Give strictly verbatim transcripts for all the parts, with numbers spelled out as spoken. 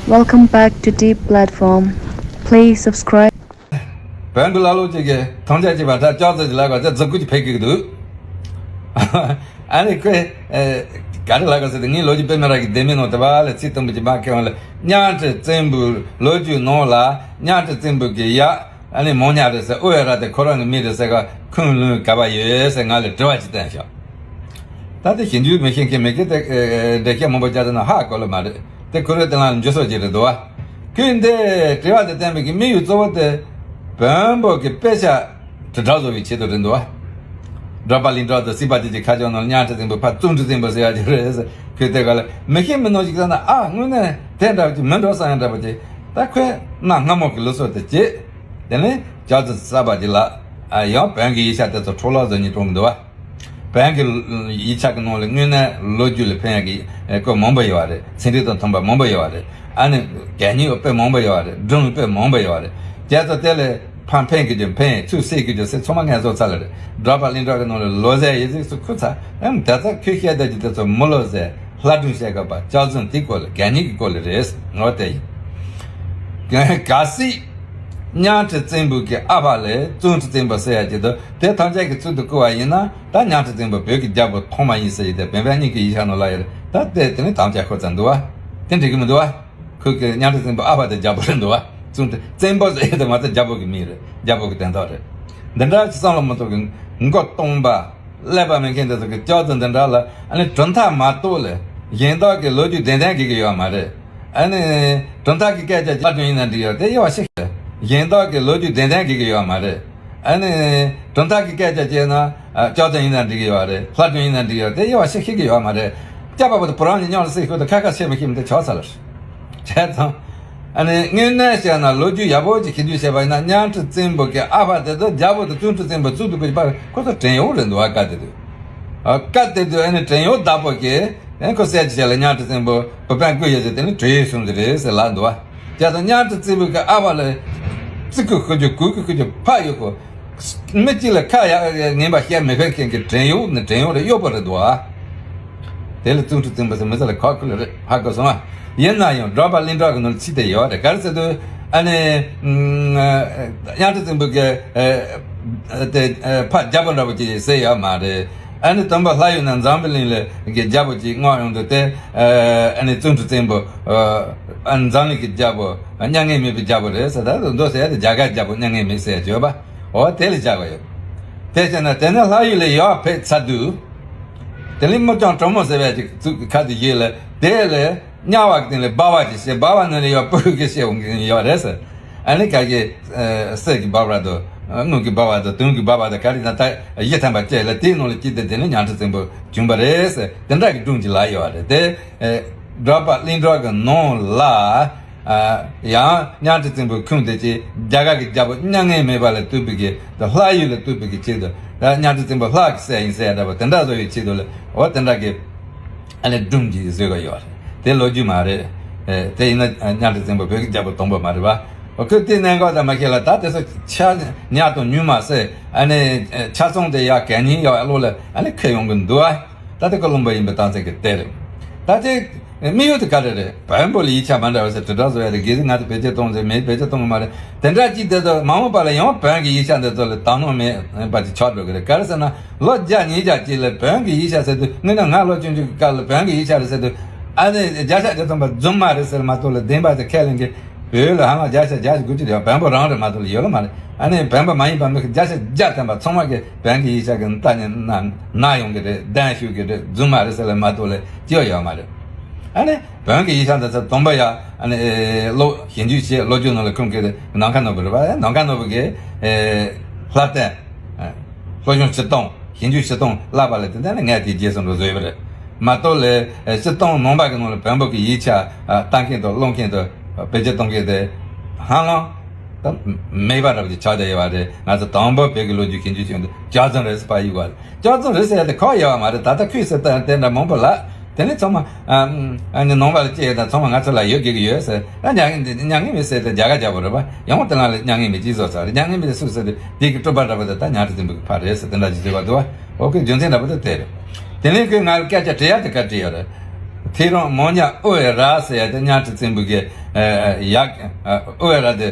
Welcome back to Deep Platform. Please subscribe. བོན་གྱི་བླ་ལོག་ཅིག་གིས་ཐང་ཆ་ཅིག་བ་ད་ལྕགས་རྩི་ཅིག་ལབ་པ་ད་རྫི་ཀུ་ཅིག་ཕེབས་ཀྱི་འདུག་ཨ་ནི་ཁོས་ཨེ་ག་རེ་ལབ་ག་ཟེར་ཏེ། ངའི་ལོ་རྒྱུས་དཔེ་མི་རག་གི་ལྡེ་མིག་ནང་དེ་བ་ལ་ཚིག་དུམ་བུ་ཅིག་མ་ཁེལ་བ་ལ། གཉའ་ཁྲི་བཙན་པོའི་ལོ་རྒྱུས་ནང་ལ་གཉའ་ཁྲི་བཙན་པོ་གི་ཡབ་ཨ་ནི་མང་ཉག་རེད་ཟེར། ཨོ་ཡ་ར་དེ་ཁོ་རང་གི་མི་རེད་ཟེར་ག་ཁུངས་ལུང་ག་པར་ཡོད་ཟེར་ང་ལ་དྲི་བ་ཅིག་བསྟན་ཤག་ད་དེ་ཞིབ་འཇུག་མི་ཤེས་མཁན་མི་གི་དེ་འགྲེལ་བཤད་མང་པོ་བརྒྱབ་ན་ཧ་གོ་ལ་མ་རེད། དེ་ཁོ་རང་དེ་ལ་འཇུ་སོ་ཅིག་རེད་འདུག་བ། ཁོས་འདི་དྲི་བ་དེ་བསྟན་པའི་གི་དམིགས་ཡུལ་གཙོ་བོ་དེ་བོན་པོ་གི་དཔེ་ཆ་དྲིལ་བསྒྲགས་བཟོ་བའི་ཆེད་དུ་རེད་འདུག་བ། སྒྲོལ་པ་གླིང་གྲགས་དང་སྲིད་པ་དེ་གྱི་ཁ་ཕྱོགས་ནང་གཉའ་ཁྲི་བཙན་པོ་ཕར་བཙུན་ཁྲི་བཙན་པོ་ཟེར་ཡ་ཅིག་རེད་ཟེར། ཁོས་དེ་ག་ལ་མི་ཤེས་མི་ནོར་ཞིག་བསམ་ན། ཨ་དངོས་གནས་དེ་འདྲ་བ་ཅིག་མི་འགྲོ་བསམ་ཡ་འདྲ་བ་ཅིག་ད་ཁོས་གནའ་སྔ་མོ་གི་ལུགས་སྲོལ་དེ་བྱེད། དེ་ནས་ལྕགས་རྩི་གསར་པ་ཅིག་ལ་ཡང་བོན་གྱི་ཡིག་ཆ་དེ་ཚོ་འཕྲོ་བརླག་བཟོ་སྙིང་བྲོ་གི་འདུག་བ། བོན་གྱི་ཡིག་ཆ་གི་ནང་ལ་དངོས་གནས་ལོ་རྒྱུས་ལ་ཕན་ཡག་གི་སྐོར་མང་པོ་ཡོད་རེད། ཚན་རིག་དང་མཐུན་པ་མང་པོ་ཡོད་རེད། ཨ་ནི་གད་སྙིགས་དཔེ་མང་པོ་ཡོད་རེད། སྒྲུང་དཔེ་མང་པོ་ཡོད་རེད། དེ་ཚོ་དེ་ལས་ཕར་འཕེན་གི་རྒྱུ་འཕེན། ཚུར་བསད་གི་རྒྱུ་བསད། ཚང་མ་ངལ་གསོ་ཚར་ལ་རེད། སྒྲོལ་པ་གླིང་གྲགས་ཀྱི་ནང་ལ་ལོ་ཟླ་ཡི་ཚིགས་སུ་ཁུར་ཚར། ཨ་ནི་དེ་ཚོ་ཁོས་བཤད་བསྡད་རྒྱུ་དེ་ཚོ་མི་ལོ་ཟླ་སྒྲུང་བཤད་དགོས་པ། ལྕགས་རྫུན་དེའི་སྐོར་ལ། གད་སྙིགས་ཀྱི་སྐོར་ལ་རེད། ངོ་དེ་ཡིན། གལ་སྲིད་གཉའ་ཁྲི་བཙན་པོ་གི་ཨ་ཕ་ལ་བཙུན་ཁྲི་བཙན་པོ་ཟེར་ཡ་ཅིག་འདུག་དེ་ཐམས་ཅད་ཀྱི་ཚུལ་དུ་བཀུར་བ་ཡིན་ན། ད་གཉའ་ཁྲི་བཙན་པོ་བོད་ཀྱི་རྒྱལ་པོ་ཐོག་མ་ཡིན་ཟེར་ཡི་དེ་བོན་བོན་གཉིས་ཀྱི་ཡིག་ཆ་ནང་ལ་ཡོད་རེད། ད་དེ་དེ་ནི་དམ་བཅའ་ཤོར་ཚར་འདུག་བ། དེ་འགྲིག་གི་མི་འདུག་བ། ཁོས་ཀྱི་གཉའ་ཁྲི་བཙན་པོ་ཨ་ཕ་དེ་རྒྱལ་པོ་རེད་འདུག་བ། བཙུན་ཁྲི་བཙན་པོ་ཟེར་ཡི་དེ་མ་ཚད་རྒྱལ་པོ་གི་མིང་རེད། རྒྱལ་པོ་གི་དོན་དག་རེད། འདི་འདྲ་ཅིག་བསམ་བློ་མི་ཐོག་གི་མགོ་སྟོང་པ། ཀླད་པ་མེད་མཁན་དེ་ཚོ་གི་ལྕགས་རྫུན་འདི་འདྲ་ལ་ཨ་ནི་གྲུབ་མཐའ་མ་གཏོགས་ལ་གཞན་དག་གི་ལོ་རྒྱུས་བདེན་བདེན་དགོས་ཀྱི་ཡོད་མ་རེད། ཨ་ནི་གྲུབ་མཐའ་གི་སྐད་ཆ་ལྷ་སྒྲུང་ཡིན་ན་འགྲིག་ཡོད་དེ་ཡོད་ཤེས། གཞན་དག་གི་ལོ་རྒྱུས་བདེན་བདེན་དགོས་ཀྱི་ཡོད་མ་རེད། ཨ་ནི་གྲུབ་མཐའ་གི་སྐད་ཆ་བཤད་ན་ལྕགས་རྫུན་ཡིན་ན་འགྲིག་གི་ཡོད་རེད། ལྷ་སྒྲུང་ཡིན་ན་འགྲིག་ཡོད་དེ་ཡོད་ཤེས་ཤེས་ཀྱི་ཡོད་མ་རེད། སྐྱ་པ་པོ་དེ་བུ་རང་གི་མཉམ་ལ་སྲིད་ཤོག་དེ་ཁ་ཁ་བཤད་མི་ཤེས་མི་དེ་ཆོག་ས་ལ། བྱས་ཙང་། ཨ་ནི་དངོས་གནས་བཤད་ན་ལོ་རྒྱུས་ཡག་པོ་ཅིག་ཞིབ་འཇུག་བྱས་པ་ཡིན་ན། གཉའ་ཁྲི་བཙན་པོ་གི་ཨ་ཕ་དེ་དང་རྒྱལ་པོ་དང་བཙུན་ཁྲི་བཙན་པོ་བཙུན་དུ་བཀོད་པ་ཁོ་ཚོ་བྲན་གཡོག་རེད་འདུག་བ། སྐབས་དེ་དུས། ཨ། སྐབས་དེ་དུས་ཨ་ནི་བྲན་གཡོག་བདག་པོ་གིས་ཨ་ཁོ་བསད་ཀྱི་བྱས་ལ་གཉའ་ཁྲི་བཙན་པོ་བུ་སྤུན་བཀོད་ཡོད་ཟེར། དེ་ནི་བྲན་གཡོག་བྱུང་ཟེར་རེད་ཟེར་ལབ་འདུག་བ། བྱས་ཙང་གཉའ་ཁྲི་བཙན་པོ་གི་ཨ་ཕ་ལ་བརྩི་བཀུར་ཞུ་རྒྱུ་གུས་བཀུར་ཞུ་རྒྱུ་ཕར་གཡུག་གོ། མི་གཅིག་ལ་ཁ་ཡ་ངན་པ་བཤད་མི་ཕོད་མཁན་གྱི་བྲན་གཡོག་ནི་བྲན་གཡོག་རེད། གཡོག་པོ་རེད་འདུག་ཨ། དེ་ལ་བཙུན་ཁྲི་བཙན་པོ་ཟེར་མི་ཚེ་ལ་ཁག་ཁུར་ལ་རེད། ཧ་གོ་སོང་ཨ། ཡིན་ན་ཡང་སྒྲོལ་པ་གླིང་གྲགས་ཀྱི་ནང་ལ་ཚིག་དེ་ཡོད་རེད། ག་རེ་ཟེར་དུས་ཨ་ནི་གཉའ་ཁྲི་བཙན་པོ་གི་ཨ་དེ་ཨ་ཕ་རྒྱལ་པོ་འདྲ་པོ་ཅིག་ཟེར་ཡོད་མ་རེད། ཨ་ནི་དུམ་བུ་ལྷ་ཡུལ་ན་འཛམ་བུ་གླིང་ལ་གི་རྒྱལ་པོ་ཅིག་མངགས་ཡོང་དུས་དེ་ཨ་ནི་བཙུན་ཁྲི་བཙན་པོ་ཨ་འཛམ་གླིང་གི་རྒྱལ་པོ་མྱ་ངན་མེད་པའི་རྒྱལ་པོ་རེད་ཟེར། ད་མདོ་ཟེར་ཡ་དེ་རྒྱ་གར་རྒྱལ་པོ་མྱ་ངན་མེད་ཟེར་ཡ་ཅིག་ཡོད་པ། འོ་དེ་ལ་བཞག་པ་ཡོད། དེ་བྱས་ན་དེ་ནས་ལྷ་ཡུལ་ལ་ཡར་ཕེབས་ཚར་དུས། དེ་ནས་མི་རྐྱང་གྲོ་མོ་ཟེར་བའི་ཅིག་ཚུགས་ཁ་དུ་བཞེས་ལ་དེ་ལ་དམྱལ་བ་གི་སྟེང་ལ་འབར་བ་ཅིག་བྱས། འབར་བ་ནང་ལ་ཡར་སྤུ་གུ་བཤད་འོང་གི་ཡོད་རེད་ཟེར། ཨ་ནི་ག་གི་གསེར་གྱི་འབར་བ་དང་དངུལ་གྱི་འབར་བ་དང་དུང་གི་འབར་བ་དང་ག་རེ་ན་ད་བཞི་ཐམ་པ་བཅས་ལ་དེའི་ནང་ལ་སྐྱེས་ཏེ་དེ་ནས་གཉའ་ཁྲི་བཙན་པོ་བྱུང་བ་རེད་ཟེར། དེ་འདྲ་གི་སྒྲུང་ཅིག་ལ་ཡོད་རེད་དེ། སྒྲོལ་པ་གླིང་གྲགས་ཀྱི་ནང་ལ། ཨ། ཡང་གཉའ་ཁྲི་བཙན་པོའི་ཁུངས་དེ་ཅིག་རྒྱ་གར་གྱི་རྒྱལ་པོ་མྱ་ངན་མེད་པ་ལ་གཏུགས་པའི་གི་དང་ལྷ་ཡུལ་ལ་གཏུགས་པའི་གི་ཆེད་དུ། ད་གཉའ་ཁྲི་བཙན་པོ་ལྷ་གི་སྲས་ཡིན་ཟེར་ཡ་འདྲ་པོ་དེ་འདྲ་བཟོ་བའི་ཆེད་དུ་ལ་འོ་དེ་འདྲ་གི་ཨ་ནི་སྒྲུང་ཅིག་བཟོས་པ་ཡོད་རེད། དེ་ལོ་རྒྱུས་མ་རེད། ཨེ། དེ་ཡིན་ན་གཉའ་ཁྲི་བཙན་པོ་བོད་ཀྱི་རྒྱལ་པོ་དང་པོ་མ་རེད་པ། འོ་ཁོས་དེ་གནད་འགག་དང་མ་ཁེལ་ལ་ད་དེ་ཚོ་ཆ་ཉག་དང་ཉུང་མ་ཟད་ཨ་ནི་ཆ་ཚང་དེ་ཡ་གད་སྙིགས་ཡ་བློ་ལ་ཨ་ནི་ཁེལ་ཡོང་གི་འདུག་ཨ། ད་དེ་ཀོ་ལོམ་བོ་ཡིན་པའི་རྟགས་མཚན་གྱི་གཏེར་རེད། ད་དེ་དམིགས་ཡུལ་དེ་ག་རེ་རེད། བོན་པོ་ལ་ཡིག་ཆ་མ་འདྲ་བ་ཟེར་དྲིལ་བསྒྲགས་བཟོ་ཡ་རེད། གལ་སྲིད་ང་ཚོ་བེད་སྤྱོད་གཏོང་ཟེར་མེད་བེད་སྤྱོད་གཏོང་གི་མ་རེད། དེ་འདྲ་ཅིག་དེ་ཚོ་མ་འོངས་པ་ལ་ཡང་བོན་གྱི་ཡིག་ཆ་འདི་ཚོ་ལ་དག་སྣང་མེད་པ་ཅིག་ཆགས་འགྲོ་གི་རེད། ག་རེ་ཟེར་ན་ལོ་བརྒྱ་ཉིས་བརྒྱ་ཅིག་ལ་བོན་གྱི་ཡིག་ཆ་ཟེར་དུས་དངོས་གནས་ང་ལོ་ཆུང་ཆུང་གི་སྐབས་ལ་བོན་གྱི་ཡིག་ཆ་རེད་ཟེར་དུས་ཨ་ནི་བརྒྱ་ཆ་བརྒྱ་ཐམ་པ་རྫུན་མ་རེད་ཟེར་མ་གཏོགས་ལ་བདེན་པ་དེ་ཁས་ལེན་གྱི་བོད་ལ་ཧ་ལམ་བརྒྱ་ཆ་བརྒྱ་དགུ་བཅུ་ཡོད། བོན་པོ་རང་རེད་མ་གཏོགས་ལ་ཡོད་ལ་མ་རེད། ཨ་ནི་བོན་པོ་མ་ཡིན་པ་མི་ཁ་བརྒྱ་ཆ་བརྒྱ་ཐམ་པ་ཚང་མ་གིས་བོན་གྱི་ཡིག་ཆ་གི་ལྟ་ཉན་ན་ན་ཡོང་གི་རེད། གདན་ཞུ་གི་རེད། རྫུན་མ་རེད་ཟེར་ལ་མ་གཏོགས་ལ་ཅི་ཡང་ཡོད་མ་རེད། ཨ་ནི་བོན་གྱི་ཡིག་ཆ་འདི་ཚོ་དང་པོ་ཡ་ཨ་ནི་ལོ་ཞིབ་འཇུག་བྱས་ལོ་རྒྱུས་ནང་ལ་ཁུངས་སྐྱེལ་ཏེ་ནམ་མཁའ་ནོར་བུ་རེད་པ། ནམ་མཁའ་ནོར་བུ་གིས་ལྷ་ལྡན། ལྷོ་གཞུང་སྤྱིར་བཏང་ཞིབ་འཇུག་སྤྱིར་བཏང་བསླབ་པ་ལ་དེ་འདྲ་ནི་ངས་དེའི་རྗེས་སུ་འགྲོ་བཟོས་པ་རེད་མ་གཏོགས་ལས། སྤྱིར་བཏང་ནང་པ་གི་ནང་ལ་བོན་པོ་གི་ཡིག་ཆ་ལྟ་མཁན་དང་ཀློག་མཁན་དང་བེད་སྤྱོད་གཏོང་མཁན་དེ་ཧ་ལམ་ད་མེད་པ་འདྲ་པོ་ཅིག་ཆགས་བསྡད་ཡོད་པ་རེད། ང་ཚོ་དང་པོ་བོད་ཀྱི་ལོ་རྒྱུས་ཞིབ་འཇུག་བྱུང་དུས་ལྕགས་རྫུན་རེད་ཟེར་པ་ཡིན་པ་རེད། ལྕགས་རྫུན་རེད་ཟེར་ཡ་དེ་ཁག་ཡོད་པ་མ་རེད། ད་ལྟ་ཁོས་ཟེར་ད་དེ་འདྲ་མང་པོ་ལ། དེ་ནས་ཚང་མ་ཨ་ནི་ནང་པ་ལ་སྐྱེས་ཡོད་ད་ཚང་མ་ང་ཚོ་ལ་ཡོད་དགོས་ཀྱི་ཡོད་ཟེར། ད་མྱ་ངན་འདི་མྱ་ངན་མེད་ཟེར་ཏེ་རྒྱ་གར་རྒྱལ་པོ་རེད་པ། ཡང་དེ་ལ་ལ་མྱ་ངན་མེད་ཅི་བཟོ་ཚར་རེད། མྱ་ངན་མེད་དེ་སུ་ཟེར་ཏེ་དེ་གི་སྤྲུལ་པ་འདྲ་པོ་དེ་ད་གཉའ་ཁྲི་བཙན་པོ་གི་ཕ་རེད་ཟེར་དེ་འདྲ་ཅིག་བརྗོད་པ་འདུག་བ། འོ་ཁོའི་རྒྱུ་མཚན་འདྲ་པོ་དེ་དེ་རེད། དེ་ནས་ཁོས་ང་ལ་སྐད་ཆ་དྲི་ཡ་དེ་ག་དྲི་ཡ་རེད། ཐེའུ་རང་མོ་ཉ་ཨོ་ཝེ་ར་ཟེར་ཡ་དེ་གཉའ་ཁྲི་བཙན་པོ་གི་ཡ། ཨོ་ཝེ་ར་དེ་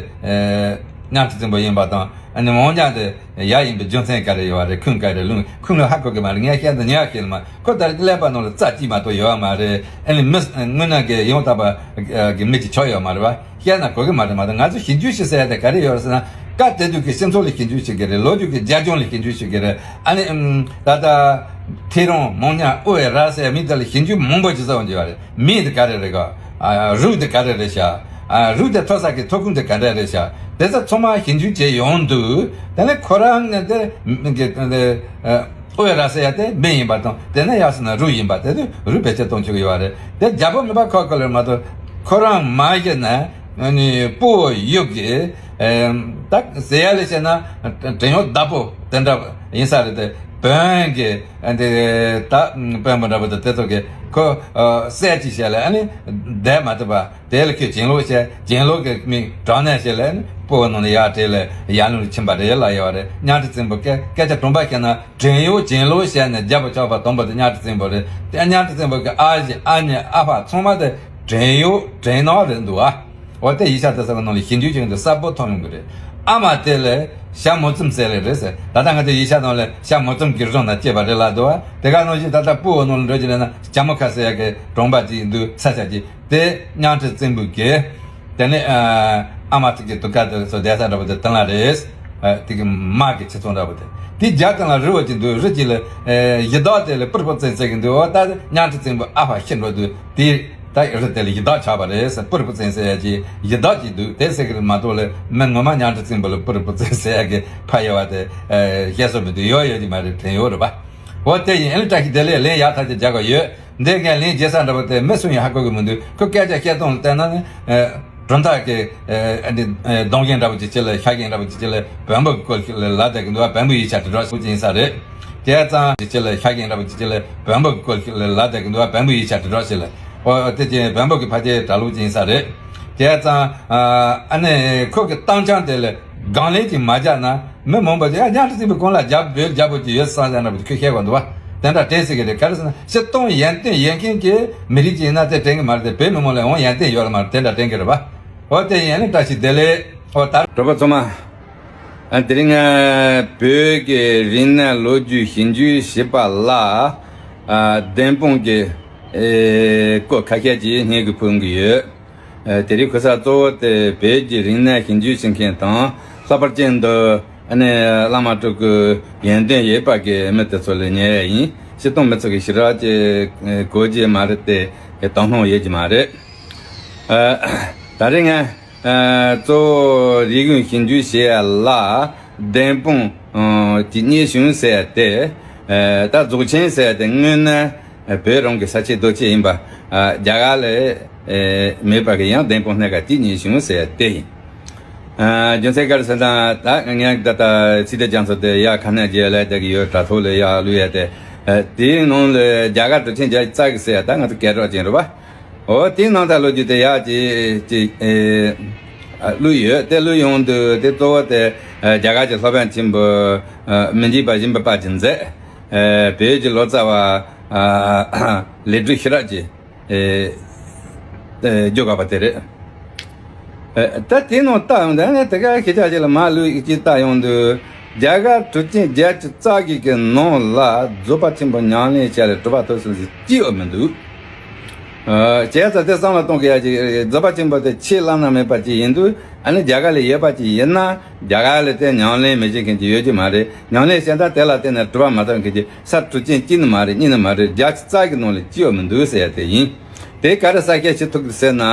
གཉའ་ཁྲི་བཙན་པོ་ཡིན་པ་དང་། ཨ་ནི་མོ་ཉ་དེ་ཡ་ཡིན་པའི་རྒྱུ་མཚན་ག་རེ་ཡོད་རེད། ཁུངས་ག་རེ་ལུང་ཁུངས་ལ་ཧ་གོ་གི་མ་རེད། ངས་བཤད་ན་ཉེས་པ་བཤད་ལ་མ། ཁོ་ད་རེས་ཀླད་པ་ནང་ལ་རྩ་གཅིག་མ་གཏོགས་ཡོད་མ་རེད། ཨ་ནི་མི་དངོས་གནས་ཀྱི་ཡང་དག་པ་གི་མི་གཅིག་ཆགས་ཡོད་མ་རེད་བ། བཤད་ན་གོ་གི་མ་རེད། མ་གཏོགས་ང་ཚོ་ཞིབ་འཇུག་བྱེད་ས་ཡ་དེ་ག་རེ་ཡོད་རེད་ཟེར་ན། སྐབས་དེ་དུས་ཀྱི་སྤྱི་ཚོགས་ལ་ཞིབ་འཇུག་བྱེད་ཀྱི་རེད། ལོ་རྒྱུས་ཀྱི་རྒྱབ་ལྗོངས་ལ་ཞིབ་འཇུག་བྱེད་ཀྱི་རེད། ཨ་ནི་ཨམ། ད་ལྟ་ཐེའུ་རང་མོ་ཉ་ཨོ་ཝེ་ར་ཟེར་མི་དེ་ལ་ཞིབ་འཇུག་མང་པོ་ཅིག་བྱས་ཡོད་རེད། མིང་དེ་ག་རེ་རེད་ག་ཨ། རུས་དེ་ག་རེ་རེད་ཤག་ཨ། རུས་དེ་ཐོན་ས་གི་ཐོན་ཁུངས་དེ་ག་འདྲ་རེད་ཤག་དེ་ཚོ་ཚང་མ་ཞིབ་འཇུག་བྱས་ཡོང་དུས། དེ་ནས་ཁོ་རང་ནས་དེ་གི་ཨོ་ཝེ་ར་ཟེར་ཡ་དེ་མིང་ཡིན་པ་དང་། དེ་ནས་ཡར་སོང་ན་རུས་ཡིན་པ། དེ་དུས་རུས་བེད་སྤྱོད་གཏོང་བཅུག་ཡོད་རེད། དེ་རྒྱལ་པོ་མིན་པ་ཁོ་ཁོ་ལ་མ་གཏོགས། ཁོ་རང་མ་གཞི་ནས་ཨ་ནི་སྤོ་བོ་ཡུལ་གྱི་ཨེམ། ད་ཟེར་ཡ་ལ་བྱས་ན་བྲན་གཡོག་བདག་པོ་དེ་འདྲ་ཡིན་ས་རེད་དེ། བོན་གྱི་ཨ་འདི་ད་བོན་པོ་འདྲ་པོ་དེ་དེ་ཚོ་གི་ཁོ་ཨ་བསད་ཅིག་བྱས་ལ། ཨ་ནི་བསྡད་མ་ཐུབ་པ་དེ་ལ་ཁོས་གྱེན་ལོག་བྱས། གྱེན་ལོག་གི་མི་དྲག་གནོན་བྱས་ལ། ཨ་ནི་སྤོ་བོ་ནང་ལ་ཡར་བྲོས་ལ་ཡར་ལུང་ལ་ཕྱིན་པ་རེད་ལབ་ཡོད་རེད། གཉའ་ཁྲི་བཙན་པོ་སྐད་སྐད་ཆ་དྲང་པོ་བཤད་ན། བྲན་གཡོག་གྱེན་ལོག་བྱས་ནས་རྒྱལ་པོ་ཆགས་པ་དང་པོ་དེ་གཉའ་ཁྲི་བཙན་པོ་རེད། དེ་གཉའ་ཁྲི་བཙན་པོ་གི་ཨ་ཞེ་ཨ་མྱེས་ཨ་ཕ་ཚང་མ་དེ་བྲན་གཡོག་བྲན་ནག་རེད་འདུག་ཨ། འོ་དེ་ཡིག་ཆ་དེ་ཚོ་གི་ནང་ལ་ཞིབ་འཇུག་བྱེད་དུས་གསལ་པོ་མཐོང་ཡོང་གི་རེད། ཨ་མ་དེ་ལ་ཤ་མོ་བཙུམ་ཟེར་ལེ་རེད་ཟེར། ད་ལྟ་ང་ཚོའི་ཡིག་ཆ་ནང་ལ་ཤ་མོ་བཙུམ་གྱི་རིགས་ནང་སྐྱེས་པ་རེད་ལབ་འདུག་ཨ། དེ་ག་ནང་བཞིན་ད་ལྟ་སྤོ་བོ་ནང་ལ་འགྲོ་རྒྱུ་ལབ་ན་ཇ་མོ་ཁ་ཟེར་ཡ་གི་གྲོང་པ་ཅིག་འདུག་ས་ཆ་ཅིག་དེ་གཉའ་ཁྲི་བཙན་པོ་གི་དེ་ནས་ཨ་མ་ཐུག་གི་དུ་ཀ་དེ་ཚོ་བསྡད་ས་འདྲ་པོ་དེ་དེ་ལ་རེད། དེ་གི་མ་གི་ཁྱི་ཚོ་འདྲ་པོ་དེ། དེ་རྒྱ་དེ་ལ་རི་བོ་ཅིག་འདུག་རི་གཅིག་ལ་ཨེ་གཞི་བདག་དེ་ལ་པུར་པུ་བཙན་ཟེར་གི་འདུག་འོ་ད་གཉའ་ཁྲི་བཙན་པོ་ཨ་ཕ་ཤི་འགྲོ་དུས་དེ་ད་རི་དེ་ལ་གཞི་བདག་ཆགས་པ་རེད་ཟེར། པུར་པུ་བཙན་ཟེར་ཡ་ཅིག་གཞི་བདག་ཅིག་འདུག་དེ་ཟེར་གི་རེད་མ་གཏོགས་ལ། མི་ངོ་མ་གཉའ་ཁྲི་བཙན་པོ་ལ་པུར་པུ་བཙན་ཟེར་ཡ་གི་ཕ་ཡོད་པ་དེ་ཨེ་བཤད་སྲོལ་མི་འདུག་ཡོད་ཡོད་ཀྱི་མ་རེད། དྲན་ཡོད་རེད་པ། འོ་དེ་ཡིན། ཨ་ལེ་བཀྲ་ཤིས་བདེ་ལེགས། ལན་ཡག་ཐག་ཆོད་རྒྱག་གི་ཡོད། འདི་གའི་ལན་རྒྱག་ས་འདྲ་པོ་དེ་མི་སུ་ཡང་ཧ་གོ་གི་མི་འདུག་ཁོ་སྐད་ཆ་བཤད་སྟངས་ལ་བལྟས་ན་ནི་ཨེ་གྲུབ་མཐའ་གི་ཨེ་འདི་ཨེ་སྡོམ་མཁན་འདྲ་པོ་ཅིག་ཅིག་ལ། ཤ་མཁན་འདྲ་པོ་ཅིག་ཅིག་ལ་བོན་པོ་གི་སྐོར་ཞིག་ལ་ལབ་བསྡད་ཀྱི་འདུག་བ། བོན་པོའི་ཡིག་ཆ་དྲིལ་སྒྲོག་ཞུ་རྒྱུ་ཡིན་ས་རེད། དེ་ཙང་ཅིག་ཅིག་ལ་ཤ་མཁན་འདྲ་པོ་ཅིག་ཅིག་ལ་བོན་པོ་གི་སྐོར་ཞིག་ལ་ལབ་བསྡད་ཀྱི་འདུག་བ། བོན་པོའི་ཡིག་ཆ་དྲིལ་སྒྲོག་ཞིག་ལ། ཨོ་དེ་ཅིག་བོན་པོ་གི་ཕལ་ཆེར་གྲྭ་ལོག་ཅིག་ཡིན་ས་རེད། དེ་ཙང་ཨ་ནི་ཁོ་གི་གཏམ་རྐྱང་དེ་ལ་དགག་ལན་ཅིག་མ་རྒྱག་ན། མི་མང་པོ་ཅིག་ཡ་གཉའ་ཁྲི་བཙན་པོའི་གོང་ལ་རྒྱབ་བོད་རྒྱལ་པོ་ཅིག་ཡོད་བསམ་བསམ་འདྲ་པོ་ཅིག་ཁོས་བཤད་དགོས་འདུག་བ། དེ་འདྲ་དྲན་སྲིད་ཀྱི་རེད། ག་རེ་ཟེར་ན་སྤྱིར་བཏང་ཡོན་ཏན་ཡོད་མཁན་གྱི་མི་རིགས་ཅིག་ཡིན་ན་དེ་དྲན་གྱི་མ་རེད་དེ། བོད་མི་མང་ལ་འོང་ཡོན་ཏན་ཡོད་ལ་མ་རེད། དེ་འདྲ་དྲན་གྱི་རེད་བ། འོ་དེ་ཡིན་ནི་བཀྲ་ཤིས་བདེ་ལེགས། འོ་ད་གྲོགས་པོ་ཚང་མ། ཨ་དེ་རིང་ང་བོད་ཀྱི་རིག་གནས་ལོ་རྒྱུས་ཞིབ་འཇུག་བྱེད་པ་ལ་ཨ་བདེན་དཔང་གི་ཨེ་སྐོར་ཁ་ཤས་ཅིག་སྙན་གྱི་ཕུལ་གྱི་ཡོད། ཨ་དེ་རིང་གོ་ས་གཙོ་བོ་དེ་བོད་ཀྱི་རིག་གནས་ཞིབ་འཇུག་བྱེད་མཁན་དང་། ལྷག་པར་ཅན་དུ་ཨ་ནི་བླ་མ་སྤྲུལ་སྐུ་ཡོན་ཏན་ཡོད་པ་གི་མི་དེ་ཚོ་ལ་ཉན་ཡ་ཡིན། སྤྱིར་བཏང་མི་ཚོ་གི་ཞེ་དྲག་ཅིག་གོ་རྒྱུ་མ་རེད་དེ། དོ་སྣང་ཡོད་ཀྱི་མ་རེད། ཨ་ད་རེས་ང་ཨ་གཙོ་བོ་རིག་གཞུང་ཞིབ་འཇུག་བྱེད་ཡ་ལ་བདེན་དཔང་ཨ་ཅིག་རྙེད་བྱུང་ཟེར་ཡ་དེ། ཨ་ད་རྫོགས་ཆེན་ཟེར་ཡ་དེ་དངོས་གནས་བོད་རང་གི་ས་ཆའི་རྡོ་སྐྱེས་ཡིན་པ། ཨ་རྒྱ་གར་ལ་ཨེ་མེད་པ་གི་ཡང་བདེན་དཔང་སྣ་ཁ་གཅིག་རྙེད་བྱུང་ཟེར་ཡ་དེ་ཡིན། ཨ་རྒྱུ་མཚན་ག་རེ་ཟེར་ན། ད་ངས་ད་ལྟ་སི་ཏཱ་རྒྱ་མཚོ་དེ་ཡར་ཁ་སྣོན་བྱས་ལ་བསྡད་ཀྱི་ཡོད། དྲ་ཐོག་ལ་ཡར་བླུགས་ཡ་དེ། ཨ་དེའི་ནང་ལ་རྒྱ་གར་གྲུབ་ཆེན་བརྒྱད་ཅུ་རྩ་གི་ཟེར་ཡ་ད་ང་ཚོ་སྐད་གྲགས་ཅན་རེད་བ། འོ་དེའི་ནང་ད་ལོ་རྒྱུས་དེ་ཡག་ཅིག་ཅིག་ཨེ་ཨ་བླུགས་ཡོད། དེ་བླུགས་ཡོང་དུས་དེ་གཙོ་བོ་དེ་ཨ་རྒྱ་གར་གྱི་སློབ་དཔོན་ཆེན་པོ་ཨ་མི་འཇིགས་པ་སྦྱིན་པ་དཔལ་གྱིས་མཛད། ཨེ་བོད་ཀྱི་ལོ་ཙཱ་བ་ཨ་ལེགས་སྒྲིག་ཤེས་རབ་ཀྱིས་ཨེ་ཨེ་བརྗོད་དགོས་པ་དེ་རེད། ཨེ་ད་དེའི་ནང་ལྟ་ཡོང་དུས་ནི་དེ་ག་ཁྱེད་ཅག་ཅིག་ལ་མ་བླུགས་ཅིག་ལྟ་ཡོང་དུས། རྒྱ་གར་གྲུབ་ཆེན་བརྒྱད་ཅུ་རྩ་གི་གི་ནང་ལ་རྫོགས་པ་ཆེན་པོ་ཉམས་ལེན་བྱས་ལ་གྲུབ་པ་ཐོབ་ཟེར་མཁན་གཅིག་ཡང་མི་འདུག་ཨ་བྱས་ཙང་དེ་བསམ་བློ་གཏོང་གི་ཡ་ཅིག་རྫོགས་པ་ཆེན་པོ་དེ་ཆེས་བླ་ན་མེད་པ་ཅིག་ཡིན་དུས། ཨ་ནི་རྒྱ་གར་ལ་ཡོད་པ་ཅིག་ཡིན་ན་རྒྱ་གར་ལ་དེ་ཉམས་ལེན་མི་བྱེད་མཁན་ཅིག་ཡོད་ཀྱི་མ་རེད། ཉམས་ལེན་བྱས་ན་དེ་ལ་བརྟེན་ནས་གྲུབ་པ་མ་ཐོབ་མཁན་ཅིག་ས་གྲུབ་ཆེན་གཅིག་ནི་མ་རེད། གཉིས་ནི་མ་རེད། བརྒྱད་ཅུ་རྩ་གི་ནང་ལ་གཅིག་ཡང་མི་འདུག་ཟེར་ཡ་དེ་ཡིན། དེ་ག་རེ་གསལ་བཤད་བྱེད་ཐུབ་ཀྱི་ཟེར་ན།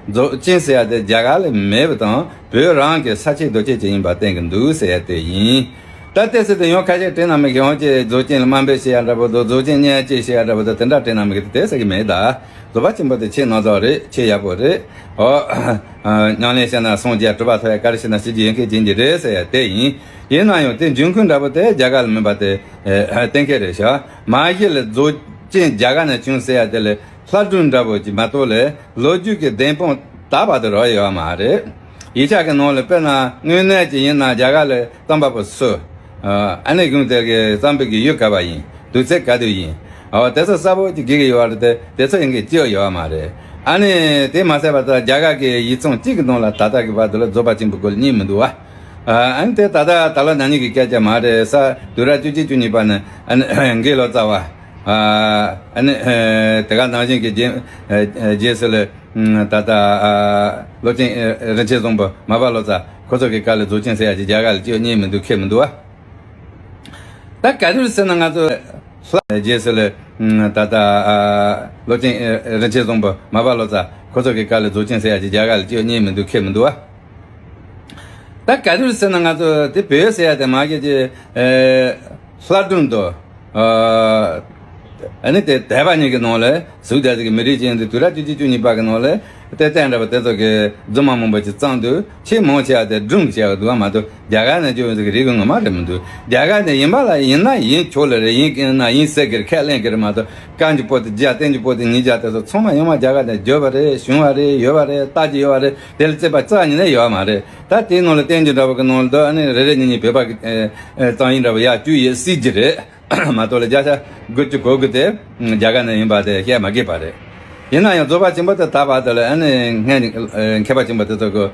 རྫོགས་ཆེན་ཟེར་ཡ་དེ་རྒྱ་གར་ལ་མེད་པ་དང་། བོད་རང་གི་ས་ཆའི་རྡོ་སྐྱེས་ཅིག་ཡིན་པ་བསྟན་གྱི་འདུག་ཟེར་ཡ་དེ་ཡིན། ད་ལྟའི་ཚེ་དེ་ཡང་ཁ་ཤས་དྲན་ན་མི་གི་ཡང་ཅིག་རྫོགས་ཆེན་ལ་དམའ་འབེབས་བྱེད་ཡ་འདྲ་པོ་དང་། རྫོགས་ཆེན་བརྙས་བཅོས་བྱེད་ཡ་འདྲ་པོ་དང་། དེ་འདྲ་དྲན་ན་མི་གི་དེ་ཟེར་གི་མེད་ད། རྫོགས་པ་ཆེན་པོ་དེ་ཆེས་རྣམ་གྲངས་རེད། ཆེས་ཡག་པོ་རེད། ཨོ། ཉམས་ལེན་བྱས་ན་སངས་རྒྱས་གྲུབ་པ་ཐོབ་ཡ། ག་རེ་བྱས་ན་ཞི་རྒྱས་ཡོན་ཁས་འབྱེད་ཀྱི་རེད་ཟེར་ཡ་དེ་ཡིན། ཡིན་ན་ཡང་དེ་འབྱུང་ཁུངས་འདྲ་པོ་དེ་རྒྱ་གར་ལ་མིན་པ་དེ་ཨེ་གཏན་འཁེལ་རེད་ཤག་མ་གཞི་ལ་རྫོགས་ཆེན་རྒྱ་གར་ནས་བྱུང་ཟེར་ཡ་དེ་ལ། ལྷ་སྒྲུང་འདྲ་པོ་ཅིག་མ་གཏོགས་ལས་ལོ་རྒྱུས་ཀྱི་བདེན་དཔང་དག་པ་དེ་རག་ཡོད་མ་རེད། ཡིག་ཆ་གི་ནང་ལ་དཔེར་ན་དངོས་གནས་ཅིག་ཡིན་ན་རྒྱ་གར་ལ་རྩོམ་པ་པོ་སུ། ཨ་ནི་གཞུང་དེ་གི་རྩོམ་པའི་གི་ཡུལ་ག་པར་ཡིན། དུས་ཚོད་ག་དུས་ཡིན། ཨོ་དེ་ཚོ་གསལ་པོ་ཅིག་གི་གི་ཡོད་རེད། དེ་དེ་ཚོ་ཡིན་གི་ཅི་ཡོད་མ་རེད། ཨ་ནི་དེ་མ་ཟད་པ་ད་རྒྱ་གར་གི་ཡིག་ཚང་གཅིག་གི་ནང་ལ་ད་ལྟ་གི་བར་དུ་ལ་རྫོགས་པ་ཆེན་པོའི་སྐོར་གཉིས་མི་འདུག་བ། ཨ་ནི་དེ་ད་ལྟ་ད་ལོ་ན་ནིང་གི་སྐད་ཆ་མ་རེད། ས་དུས་རབས་བཅུ་གཅིག་བཅུ་གཉིས་པ་ནས་ཨ་ནི་འགོས་ལོ་ཙཱ་བ། ཨ་ནི་དེ་ག་ནང་བཞིན་གྱི་རྗེས་རྗེས་སུ་ལ་ད་ལྟ་སློབ་ཆེན་རིན་ཆེན་བཟང་པོ་མར་པ་ལོ་ཙཱ་ཁོ་ཚོ་གི་སྐབས་ལ་རྫོགས་ཆེན་ཟེར་ཡ་ཅིག་རྒྱ་གར་ལ་ཅི་ཡོད་རྙེད་མི་འདུག་མཁྱེན་མི་འདུག་བ། ད་ག་དུས་ཟེར་ན་ང་ཚོ་ལྷ་རྗེས་སུ་ལ་ད་ལྟ་སློབ་ཆེན་རིན་ཆེན་བཟང་པོ་མར་པ་ལོ་ཙཱ་ཁོ་ཚོ་གི་སྐབས་ལ་རྫོགས་ཆེན་ཟེར་ཡ་ཅིག་རྒྱ་གར་ལ་ཅི་ཡོད་རྙེད་མི་འདུག་མཁྱེན་མི་འདུག་བ། ད་ག་དུས་ཟེར་ན་ང་ཚོ་དེ་བོད་ཟེར་ཡ་དེ་མ་གི་ཅི་ལྷ་སྒྲུང་དང་ཨ་ནི་དེ་དད་པ་གཉིས་ཀྱི་ནང་ལ་གཟུགས་དང་གཟུགས་ཀྱི་མི་རིགས་ཅན་དུ་དུས་རབས་བཅུ་གཅིག་བཅུ་གཉིས་པ་གི་ནང་ལ་ཏན་ཏན་འདྲ་པོ་དེ་ཚོ་གི་རྫུན་མ་མང་པོ་ཅིག་བརྩམས་འདུག་ཆེས་མང་ཆེ་བ་དེ་སྒྲུང་བྱས་པ་འདུག་བ་མ་གཏོགས་རྒྱ་གར་ནས་བྱུང་བའི་རིག་གཞུང་ངོ་མ་རེད་མི་འདུག་རྒྱ་གར་ནས་ཡིན་པ་ལ་ཡིན་ན་ཡིན་ཆོག་ལེ་རེད། ཡིན་ན་ཡིན་ཟེར་གི་རེད། ཁས་ལེན་གི་རེད་མ་གཏོགས་རྐང་གི་པོ་ཏི་བརྒྱ་སྟེང་གི་པོ་ཏི་ཉིས་བརྒྱ་དེ་ཚོ་ཚང་མ་ཡོང་བ་རྒྱ་གར་ནས་བརྗོད་པ་རེད། བྱུང་བ་རེད། ཡོད་པ་རེད། ལྟ་རྒྱུ་ཡོད་པ་རེད། དེ་ལ་རྩིས་པ་རྩ་ཉིད་ནས་ཡོད་མ་རེད། ད་དེའི་ནང་ལ་བསྟན་རྒྱུ་འདྲ་པོ་གི་ནང་ལ་འདུག་ཨ་ནི་རེ་རེ་གཉིས་གཉིས་བོད་པ་གི་ཨེ་ཨེ་རྩོམ་ཡིག་འདྲ་པོ་ཡར་བཅུག་ཡོད་སྲིད་ཀྱི་རེད། མ་གཏོགས་ལ་བརྒྱ་ཆ་དགུ་བཅུ་གོ་དགུ་དེ་རྒྱ་གར་ནས་ཡིན་པ་དེ་བཤད་མ་དགོས་པ་རེད། ཡིན་ན་ཡང་རྫོགས་པ་ཆེན་པོ་དེ་ད་བར་དུ་ལ་ཨ་ནི་སྔོན་ནས་མཁས་པ་ཆེན་པོ་དེ་ཚོ་གི་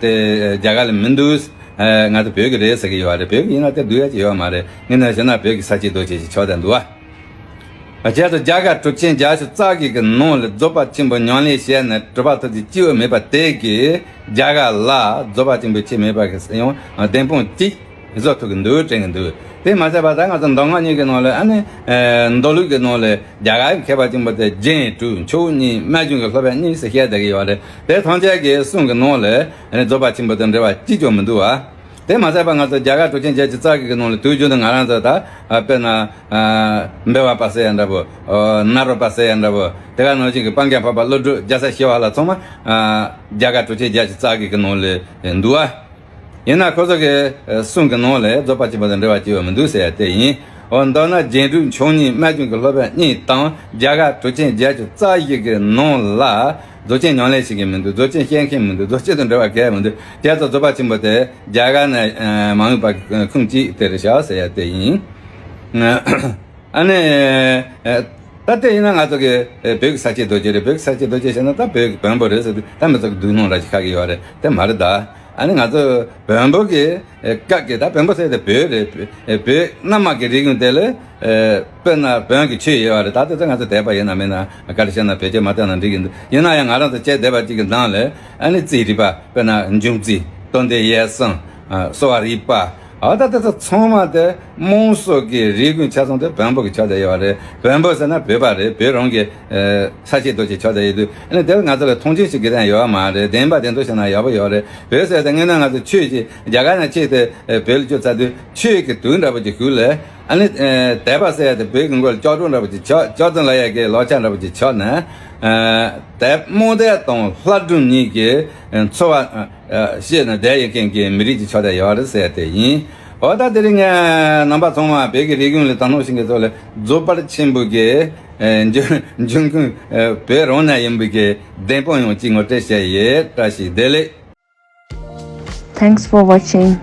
དེ་རྒྱ་གར་ལ་མི་འདུག་ང་ཚོ་བོད་ཀྱི་རེད་ཟེར་གི་ཡོད་རེད། བོད་ཀྱི་ཡིན་ན་དེ་འདུག་ཡ་ཅིག་ཡོད་མ་རེད། ངས་ན་བྱས་ན་བོད་ཀྱི་ས་སྐྱེས་རྡོ་རྗེ་ཞིག་ཆགས་བསྡད་འདུག་བ། བྱས་ཙང་རྒྱ་གར་གྲུབ་ཆེན་བརྒྱད་ཅུ་རྩ་བརྒྱད་ཀྱི་ནང་ལ་རྫོགས་པ་ཆེན་པོ་ཉམས་ལེན་བྱས་ནས་གྲུབ་པ་ཐོབ་ཚུལ་སྐྱེ་བོ་མེད་པ་དེ་གིས་རྒྱ་གར་ལ་རྫོགས་པ་ཆེན་པོའི་ཆེད་མེད་པ་གི་ཡང་བདེན་དཔང་གཅིག་བཟོ་ཐུབ་ཀྱི་འདུག་དྲན་གྱི་འདུག་དེ་མ་ཟད་པ་ད་ང་ཚོ་མདོ་སྔགས་གཉིས་ཀྱི་ནང་ལ་ཨ་ནི་མདོ་ལུགས་ཀྱི་ནང་ལ་རྒྱ་གར་མཁས་པ་ཆེན་པོ་དེ་རྒྱན་དྲུག་མཆོག་གཉིས་རྨད་བྱུང་གི་སློབ་དཔོན་གཉིས་ཟེར་བཤད་བསྡད་ཀྱི་ཡོད་རེད། དེ་ཐམས་ཅད་ཀྱི་གསུང་གི་ནང་ལ་ཨ་ནི་རྫོགས་པ་ཆེན་པོ་དང་འབྲེལ་བ་གཅིག་ཀྱང་མི་འདུག་བ། དེ་མ་ཟད་པ་ང་ཚོ་རྒྱ་གར་གྲུབ་ཆེན་བརྒྱད་ཅུ་རྩ་བརྒྱད་ཀྱི་ནང་ལ་དུས་རྒྱུན་དུ་ང་རང་ཚོ་ད་དཔེར་ན་འབུལ་བ་པ་ཟེར་ཡ་འདྲ་པོ། ནཱ་རོ་པ་ཟེར་ཡ་འདྲ་པོ། དེ་ག་ནང་བཞིན་གྱི་སྤང་རྒྱན་འཕགས་པ་ཀླུ་སྒྲུབ་རྒྱལ་སྲས་ཞི་བ་ལྷ་ཚང་མ་རྒྱ་གར་གྲུབ་ཆེན་བརྒྱད་ཅུ་རྩ་བརྒྱད་ཀྱི་ནང་ལ་འདུ་བ། ཡིན་ན་ཁོ་ཚོ་གི་གསུང་གི་ནང་ལ་རྫོགས་པ་ཆེན་པོ་དང་འབྲེལ་བ་ཅི་ཡང་མི་འདུག་ཟེར་ཡ་དེ་ཡིན། འོ་མདོར་ན་རྒྱན་དྲུག་མཆོག་གཉིས་རྨད་བྱུང་གི་སློབ་དཔོན་གཉིས་དང་རྒྱ་གར་གྲུབ་ཆེན་བརྒྱད་ཅུ་རྩ་བརྒྱད་ཀྱི་ནང་ལ་རྫོགས་ཆེན་ཉམས་ལེན་བྱེད་མཁན་མི་འདུག་རྫོགས་ཆེན་བཤད་མཁན་མི་འདུག་རྫོགས་ཆེན་དང་འབྲེལ་བ་གང་ཡང་མི་འདུག་དེ་ཚོ་རྫོགས་པ་ཆེན་པོ་དེ་རྒྱ་གར་ནས་མ་འོངས་པ་ཁུངས་གཅིག་དེ་རེད་བཞག་ཟེར་ཡ་དེ་ཡིན། ཨ་ནི། ད་ལྟ་ཡིན་ན་ང་ཚོ་གི་བོད་ཀྱི་ས་སྐྱེས་རྡོ་རྗེ་རེད། བོད་ཀྱི་ས་སྐྱེས་རྡོ་རྗེ་ཟེར་ན་ད་བོད་ཀྱི་བོན་པོ་རེད་ཟེར་དུས་ད་མི་ཚོ་གི་སྡུག་སྣང་ར་ཞིག་ཁ་གི་ཡོད་རེད། དེ་མ་རེད་ད། ཨ་ནི་ང་ཚོ་བོན་པོ་གི་སྐབས་ཀྱི་ད་བོན་པོ་ཟེར་དེ་བོད་རེད། བོད་རྣམ་དམག་གི་རིག་གཞུང་དེ་ལ་དཔེར་ན་བོན་གྱི་ཆོས་ཡོད་རེད། ད་ལྟ་ཚོ་ང་ཚོ་དད་པ་ཡིན་ན་མིན་ན་ག་རེ་བཤད་ན་བེད་སྤྱོད་མ་བཏང་ན་འགྲིག་གི་འདུག་ཡིན་ན་ཡང་ང་རང་ཚོ་ཁྱེད་དད་པ་གཅིག་གི་ནང་ལ་ཨ་ནི་རྩིས་རིག་པ་དཔེར་ན་འབྱུང་རྩིས་རྟོགས་ལྡན་དབྱེ་གསུམ་གསོ་བ་རིག་པ། ཨ་ད་ལྟ་ཚོ་ཚང་མ་དེ་དམངས་སྲོལ་གྱི་རིག་གཞུང་ཆ་ཚང་དེ་བོན་པོ་གི་ཆ་དེ་ཡོད་རེད། བོན་པོ་ཟེར་ན་བོད་པ་རེད། བོད་རང་གི་ས་སྐྱེས་རྡོ་རྗེ་ཆ་དེ་ཡོད་དུས་ཨ་ནི་དེར་ང་ཚོ་ལ་མཐོང་ཆེན་ཞིག་གི་དན་ཡོད་མ་རེད། བདེན་པ་བདེན་དོ་བཤད་ན་ཡག་པོ་ཡོད་རེད། བོད་ཟེར་དེ་དངོས་གནས་ང་ཚོ་ཆོས་ཀྱི་རྒྱ་གར་ནས་ཆེད་དུ་བོད་ལ་བསྐྱོད་ཚར་དུས་ཆོས་ཀྱི་དུས་འདྲ་པོ་ཅིག་ཤུལ་ལ་ཨ་ནི་དད་པ་ཟེར་ཡ་དེ་བོད་ཀྱི་མགོ་ལ་ལྕགས་སྒྲོག་འདྲ་པོ་ཅིག་ཆགས། ལྕགས་ཙམ་ལ་ཡ་གི་ལག་ཆ་འདྲ་པོ་ཅིག་ཆགས་ནས་དད་རྨོངས་དད་དང་ལྷ་སྒྲུང་གཉིས་ཀྱི་འཚོ་བ། ཤེས་ན་བསྡད་ཡོད་མཁན་གྱི་མི་རིགས་ཀྱི་ཆ་དེ་ཡོད་རེད་ཟེར་ཡ་དེ་ཡིན། འོ་ད་དེ་རིང་ངས་རྣམ་པ་ཚང་མ་བོད་ཀྱི་རིག་གཞུང་ལ་དོ་སྣང་ཞིག་གི་ཐོག་ལ་རྫོགས་པ་ཆེན་པོ་གི་འབྱུང་འབྱུང་ཁུངས་བོད་རང་ན་ཡིན་པའི་གི་བདེན་དཔང་ཡང་གཅིག་ངོ་སྤྲོད་བྱས་ཡོད། བཀྲ་ཤིས་བདེ་ལེགས། Thanks for watching.